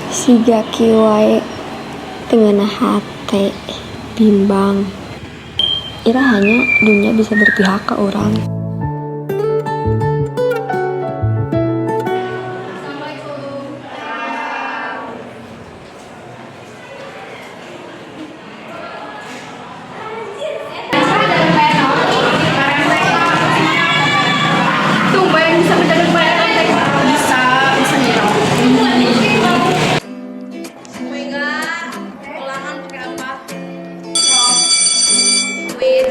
Siga kieu wae teu ngeunah hate, bimbang. Iraha nya dunya bisa berpihak ka urang? Tumben bisa menjaga kebayaran teh. Bisa, bisa nih. Oh my God, ulangan pakai apa? Wait.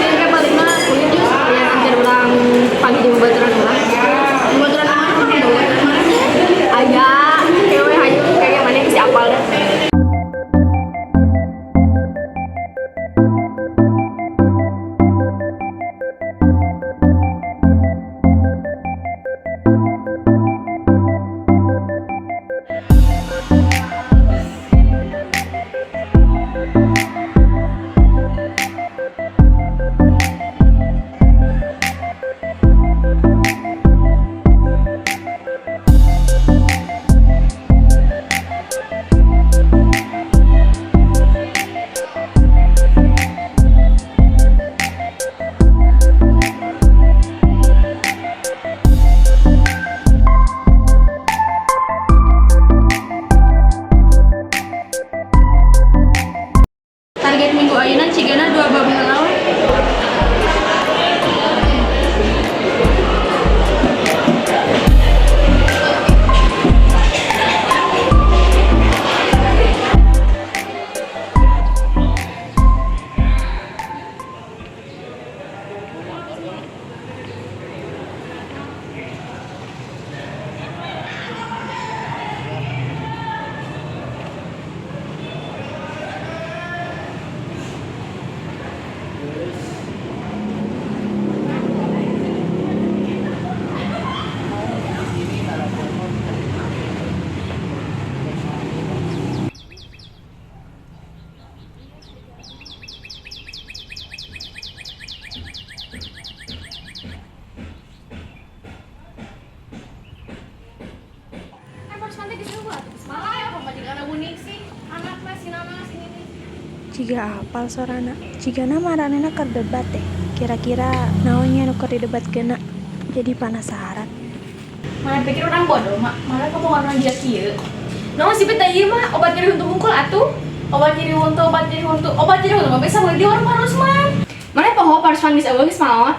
Jadi paling mah kuliah juga ya nanti urang pagi jeung babaturan urang. Babaturan mana kan bawa aya, kewe hayu kayak mana bisa apal dah. Target minggu ayeuna cigana dua bab heula we. Eh, pas nanti disuruh atuh geus malah ya pamajikan unik sih. Anakna si Nana sini nih. Jiga apal sorana, jigana maranehna keur debat teh. Kira-kira naon nya nu keur didebatkeunna? Jadi panasaran. Mana pikir urang bodoh, mak. Malah kamu orang dia kieu. Naon sih peta ieu mah obat nyeri huntu hungkul atuh. Obat nyeri huntu, obat nyeri huntu, obat nyeri huntu mah bisa meuli di warung Pak Rusman. Mana poho Pak Rusman geus euweuh geus maot.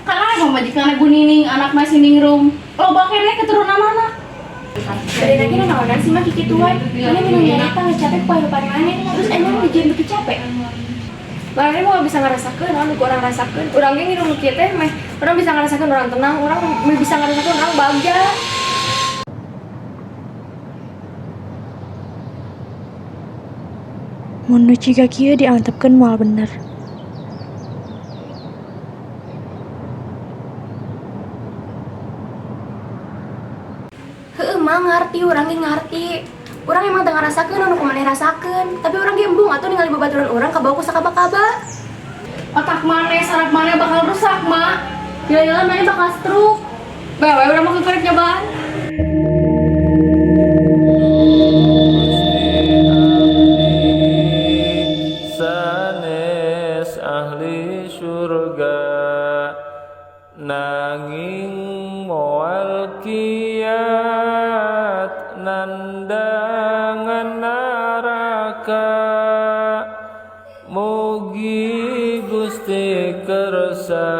Karena pamajikan Bu Nining, anakna si Ningrum. Loba keneh keturunanana. Dari lagi naonan sih mah kikituan. Mana minum nyarita ngecapek poe depan mana, terus emang dijieun beuki capek. Mana mau bisa ngerasakeun, naon nu urang rasakeun. Urang ge nginum nu kieu teh meh urang bisa ngerasakeun urang tenang, urang meh bisa ngerasakeun urang bahagia. Mun nu jiga kieu diantepkeun moal bener. Heueuh mah ngarti, urang ge ngarti. Urang emang teu ngarasakeun anu ku maneh rasakeun, tapi urang ge embung atuh ningali babaturan urang kabawa ku sakaba-kaba. Otak maneh, saraf maneh bakal rusak, mak. Gila-gila maneh bakal stroke. Bae we urang mah kekerek nyobaan. Gusti abdi sanes ahli surga, nanging moal kiat nandangan neraka. Mugi Gusti kersa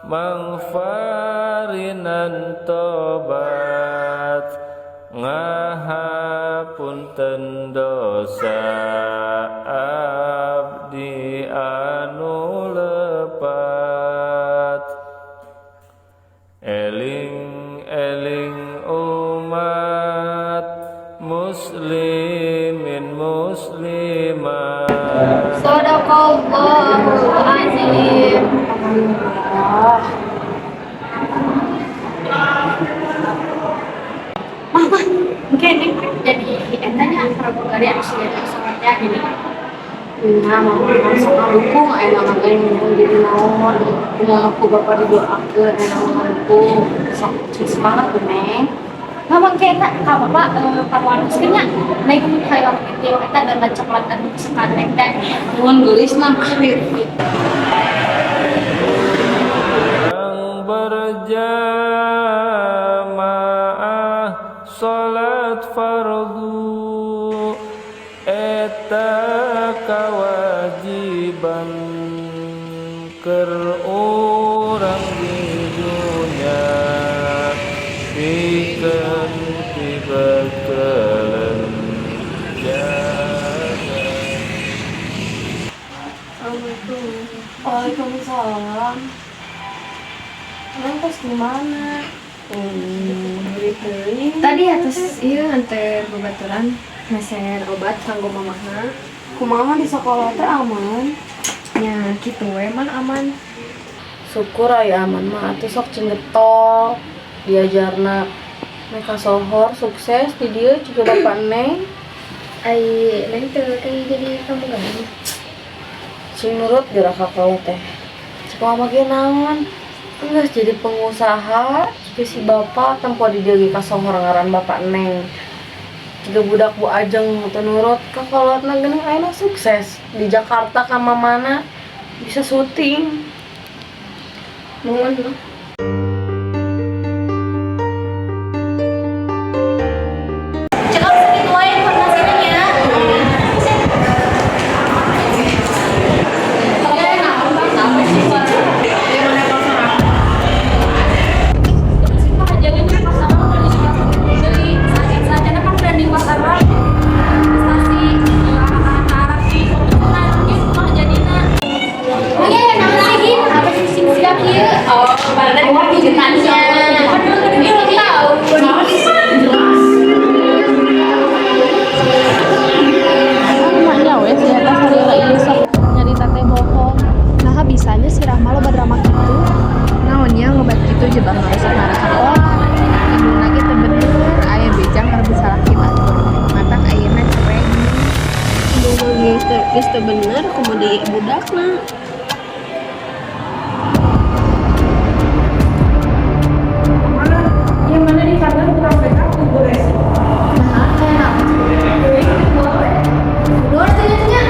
mangfarinan tobat, ngahapunten dosa abdi anu lepat. Eling-eling umat muslimin muslimat. Sadaqallahul azim. Mah, mah, mungkin ini jadi entanya pramugari anu siga sholatnya gini. Nah, mama sok ngadukung aya mah ge jadi naon. Kumaha ku bapak didoakeun aya mah ngadukung. Sok semangat tuh, Neng. Mama kayak ka bapak parwaroskeun nya. Neng hayang video eta donat coklat anu kesukaan Neng teh. Nuhun, geulis mah. Yang berjamaah salat fardu eta kewajiban keur urang di dunya pikeun pibekeleun jaga. Waalaikumsalam. Neng tos gimana? Tadi atas iya nganter babaturan meser obat kanggo mamahna. Kumaha di sekolah teh, aman? Nya kitu we mah, aman. Syukur aya aman mah atuh, sok cing getol diajarna. Mereka sohor sukses di dieu juga bapak Neng. Ai Neng teu kayak jadi kamu gak? Cing nurut gerak ka kolot teh. Cek mama ge naon? Geus jadi pengusaha, jika si bapak tempo di dieu ge kasohor ngaran bapak Neng. Jika budak Bu Ajeng teu nurut ka kolotna geuning ayeuna sukses di Jakarta ka mamana bisa syuting. Nuhun mah. Cekap segitu wae informasinya nya. Oke, nah, apa sih suara? Jangan pas sama beli saat kan branding pasar investasi arah nah gitu mah jadina. Oh iya, naon sih Gin? Apa sih sing siap ieu? Oh, kemarin ada pijetannya. Kan dulu belum tahu. Nya we si eta salila ieu sok nyarita teh bohong. Nah, bisanya si Rahma loba drama kitu. Naon nya, ngobat kitu jebak ngarusak ngaran sekolah. Indungna ge teu bener, aya beja ngarebut salaki batur. Matak ayeuna cerai. Indung mah geus teu bener komo deui budakna. Yang mana di kantor tukang backup tunggu resi. Nah, kayak naon? Luar tanya-tanya.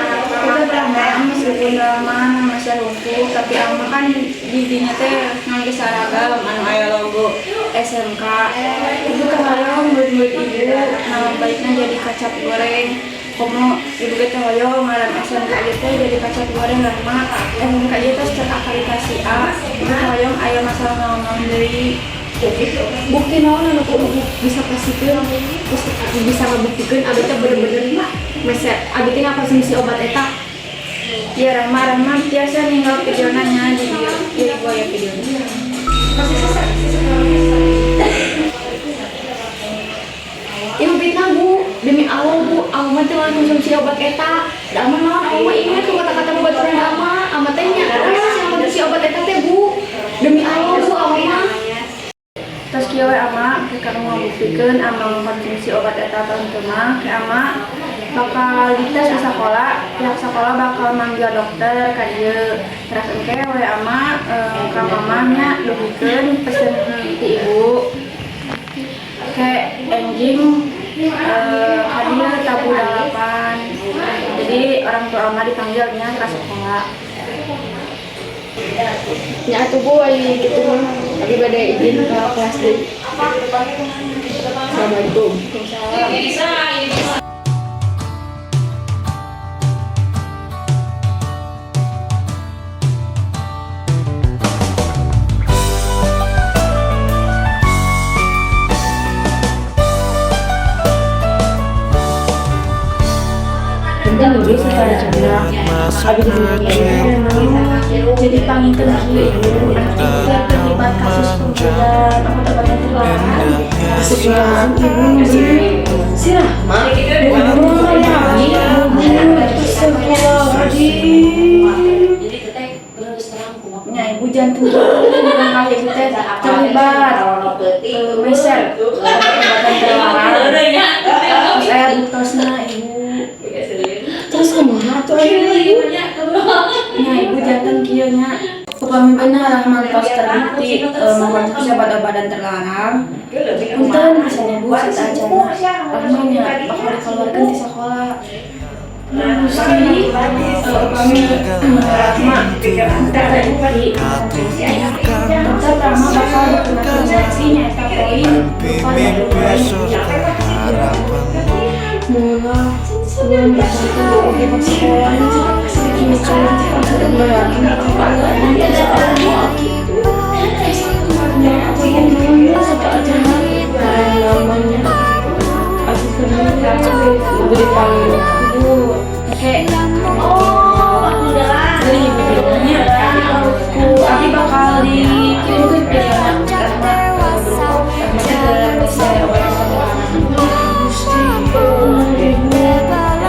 Kita berangkat meskipun drama masih hukum, tapi ama kan giginya teh ngangge seragam anu aya logo SMK. Ibu teh hoyong murid-murid ibu nama baiknya jadi kacap goreng. Komo ibu ge teh hoyong ngaran SMK ieu teh jadi kacap goreng karena SMK ieu teh terakreditasi A. Ibu teh hoyong aya masalah naon-naon deui. Bukti naon anu ku ibu bisa pasikeun, terus bisa ngabuktikeun abi teh bener-bener meser abi teh ngakonsumsi obat eta? Ya Rahma, Rahma biasa ninggal videona nya di dieu. Ieu ibu aya videona. Ibu fitnah, Bu. Demi Allah, Bu, aku mah teu ngakonsumsi obat eta. Da ama naon, aku mah inget ku kata-kata babaturan ama, ama teh nya geus ngakonsumsi obat eta teh, Bu. Demi Allah, Bu, aku mah. Terus kieu we ama, ke kanu ngabuktikeun ama mengkonsumsi obat eta atau henteu mah, ke ama bakal dites di sekolah, pihak sekolah bakal manggil dokter ka dieu. Terus engke we ama ka mamahnya dugikeun pesen ti ibu. Ke enjing ka dieu tabuh 8. Jadi orang tua ama dipanggilnya ke sekolah. Nya atuh Bu, ai kitu mah abi bade izin ke kelas deui. Assalamualaikum. Penting lulus. Satacana abi jadi. Jadi panginten kieu, Ibu, anak Ibu teh terlibat kasus pemberian obat-obatan terlarang. Astagfirullahaladzim, Ibu, si Rahma bunuh abdi. Astagfirullahaladzim. Nya, Ibu, janten bukan kali Ibu teh terlibat meser obat-obatan terlarang. Terus aya buktosna, Ibu. Terus kumaha atuh ayeuna, Ibu? Nya, Ibu, janten kieu nya. Upami bener Rahma tos terbukti mengkonsumsi obat-obatan terlarang. Punten pisan, Ibu, satacana Rahma nya bakal dikeluarkeun ti sakola. Gusti, upami Rahma terbukti mengkonsumsi, tetap Rahma bakal dikenakan sanksi, nyaeta poin berupa 20 poin. Mula belum bersyukur oke pas sekolahnya sudah yakin nanti sekolah gitu ya atau gimana satacana namanya aku kerja ibu dipanggil Ibu, oke. Oh, jadi Ibu bilangnya ku abi bakal dikirim ke Rahma berupa Rahma teh obat-obatan terlarang. Gusti, Ibu.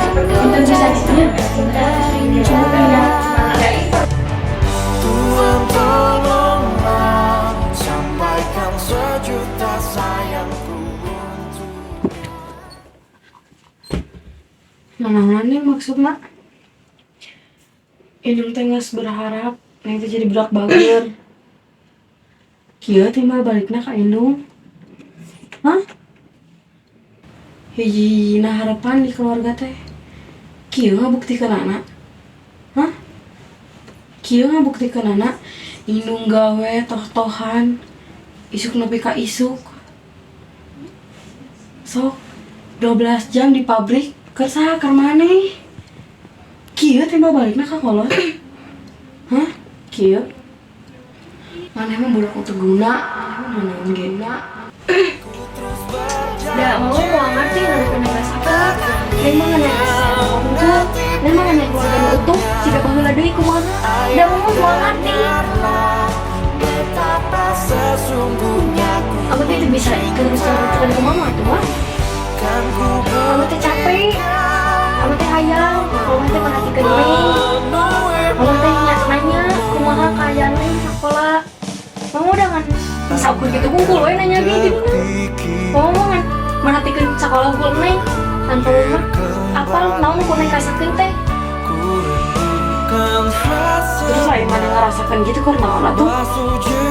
Punten pisan nya. Tuhan, tolonglah sampaikan sejuta sayangku untuk Nah, nih maksudna Indung teh geus berharap Neng teh jadi budak bager. Kieu timbal balikna ka Indung. Hah? Hiji-hijina harapan di keluarga teh. Kieu ngabuktikeunana? Hah? Kieu ngabuktikeunana Indung gawe toh-tohan isuk nepi ka isuk. Sok 12 jam di pabrik keur saha, keur maneh? Kieu timbal balikna ka kolot? Hah? Kieu? Maneh mah budak teu guna, maneh mah ge. Da mama mau ngerti ngadepin neng rasakeun. Neng mah ngan unggul, neng mah ngan keluarga nu utuh, siga baheula deui kumaha. Da mama mau ngerti. Betapa sesungguhnya ku Aku teh teu bisa terus terusan ke mama tuh mah. kan ku Mama teh capek. Mama teh hayang, mama teh merhatikeun neng. penuhi. Mama teh nanya kumaha kaayaan neng sakola. Mama udah ngan saukur gitu hungkul we nanya ge gitu. Mama mah ngan merhatikeun sakola hungkul neng tanpa mama apal naon ku neng rasakeun teh. Terus ai maneh ngarasakeun gitu keur naon atuh?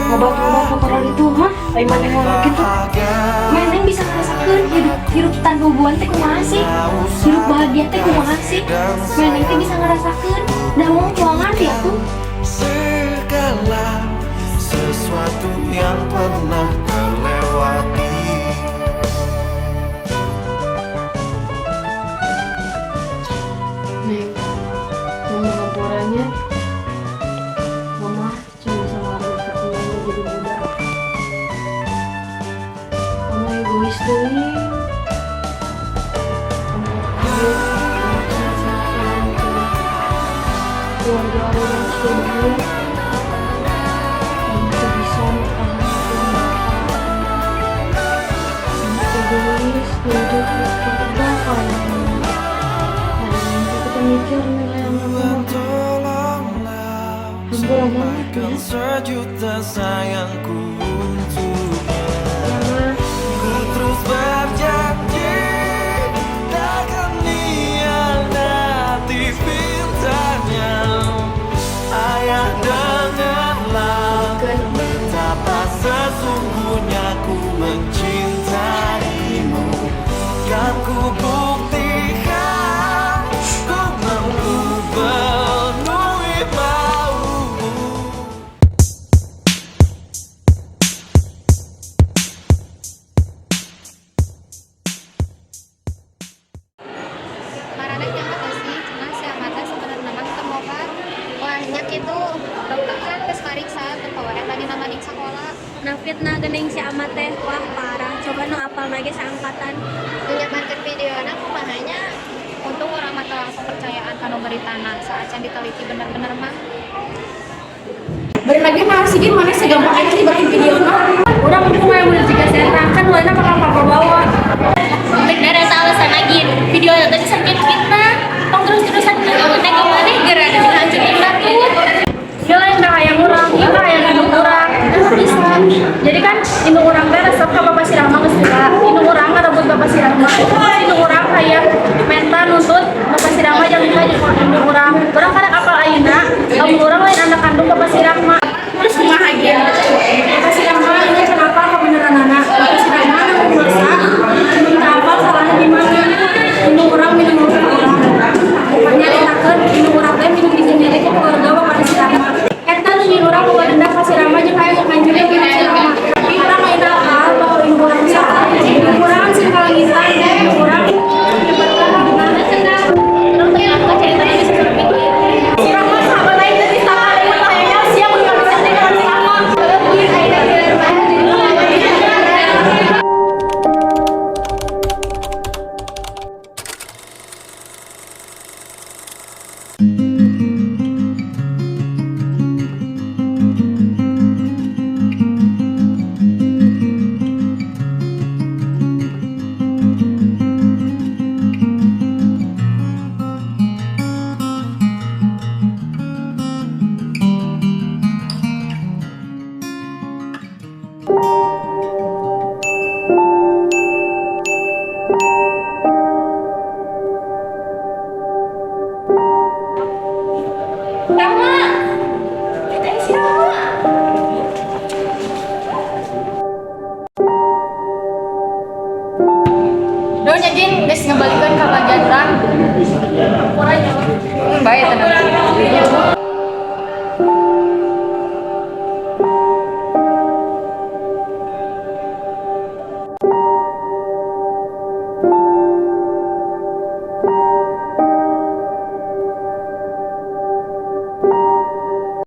Ngobat-ngobat kotoran itu, hah? Ai maneh ngomong gitu. Neng bisa ngerasakeun hidup hidup tanpa hubungan teh kumaha sih? Hidup bahagia teh kumaha sih? Neng teh bisa ngerasakeun. Dah mau moal ngerti atuh. Segala sesuatu yang pernah terlewati. Neng, mama hampurannya. Mama cuma bisa menghargai Neng jadi budak. Mama egois teuing. Mama kaget, mama cuma sayang ke keluarga orang seumur. Mama tuh bisa mempertahankan bapak. Mama egois, nuntut keluarga kalau mama. Nah, kita mikir nilai mama. Tolonglah Hampura mama sampaikan ya. sejuta sayangku untuknya. Mama. Ku terus berjanji takkan hianati pintanya. Ayah, dengarlah betapa sesungguhnya ku mencintaimu. Kan ku buktikan ku mampu penuhi maumu. Maraneh nyaho teh sih, cenah si Amat teh sebenarnya mah teu ngobat. Wah, nya kitu. Dokter kan geus mariksa teu poho eta dina maning sakola. Nah, fitnah geuning si Amat teh, wah parah. Coba nu apal ge saangkatan. Nu nyebarkeun videona kumaha nya? Untung urang mah teu langsung percayaan kanu beritana saacan diteliti bener-bener mah. Bari lagi mah sih mana segampang itu dibakin video mah. Urang mumpung aya mun jika setan kan mana bakal papa bawa. Bener eta alasan lagi video eta teh sakit fitnah. Tong terus-terusan nengok maneh gara dilanjutin batur. Dia lain dah hayang urang, ieu mah hayang indung urang. Nah, bisa. Jadi kan indung urang teh resep ka Bapak si Rahma geus tua. Indung urang ngarebut Bapak si Rahma. Indung urang hayang menta nuntut Bapak si Rahma jeung ka indung urang. Urang kadang apal ayeuna, lamun urang lain anak kandung Bapak si Rahma. Terus kumaha ge? Bapak si Rahma ini kenapa kebenaranana? Bapak si Rahma nu maksa minta apa salahnya di mana? Indung urang minum urang. Bukannya ditakeun indung urang teh minum disenyeri ku keluarga Bapak si Rahma. Eta nu nyieun urang boga dendam ka si Rahma jeung hayang ngancurin si Rahma. Tapi urang lain akal bahwa indung urang salah. Indung urang kan sieun kalangitan teh indung urang nyebarkan gimana cenah. Urang teh nyangka ceritanya bisa seperti itu. Si Rahma sahabat aing teh disangka aing mah hayang sia mun bisa teh ka si Rahma. Rahma. Eta si Rahma. Nuhun ya Jin, geus ngabalikeun ka bagian urang. Bae tenang.